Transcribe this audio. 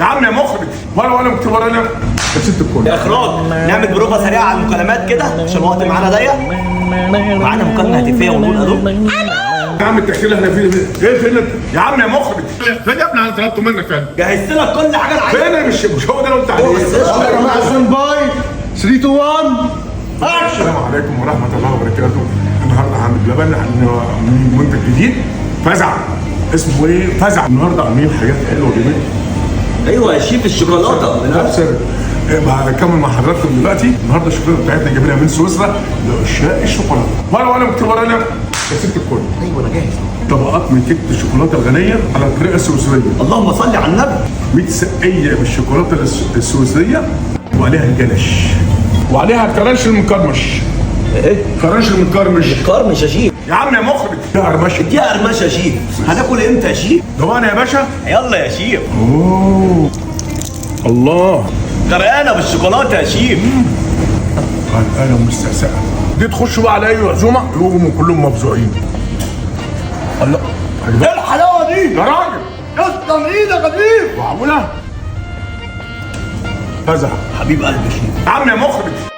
يا عم يا مخرج، ورقة وقلم، اكتب ورقة وقلم يا ست الكل. يا اخراج نعمل بروفه سريعة على المكالمات كده عشان الوقت معانا ضيق. معانا مكالمة هاتفيه ونقول الو. يا عم التاخير اللي احنا فيه ايه؟ فين يا عم يا مخرج؟ فين يا ابني؟ انا طلبته منك فين؟ جهزت لك كل حاجة انا عايزها. فين؟ مش هو ده اللي قلت عليه. يلا يا جماعة stand by 3 2 1. السلام عليكم ورحمة الله وبركاته. النهارده عند بلبن عندنا منتج جديد فزع، اسمه ايه؟ فزع. النهارده عاملين حاجات حلوة جميلة. ايوه يا شيف الشوكولاتة. لا سر، هكمل مع حضراتكم دلوقتي. النهارده الشوكولاتة بتاعتنا جايبينها من سويسرا لعشاق الشوكولاته. ورقة وقلم، اكتب ورقة وقلم يا ست الكل. ايوه انا جاهز. طبقات من كيكة الشوكولاتة الغنية على الطريقة السويسريه. اللهم صل على النبي. 100 سقيه بالشوكولاته السويسريه وعليها الجلاش وعليها ال crunch المكرمش. ايه؟ crunch المكرمش. قرمش يا شيف. يا عم يا مخرج، ده قرمشه. دي قرمشه يا شيف. هناكل امتى يا شيف؟ دوقنا يا باشا. يلا يا شيف. اوه الله، غرقانة بالشوكولاته يا شيف. غرقانة ومستسقه دي. تخش بقى على اي عزومة يقوموا كلهم مفزوعين. الله، ايه الحلاوة دي؟ يا راجل تسلم ايدك يا شيف. معقولة؟ فزع حبيب قلبي يا شيف. يا عم يا مخرج.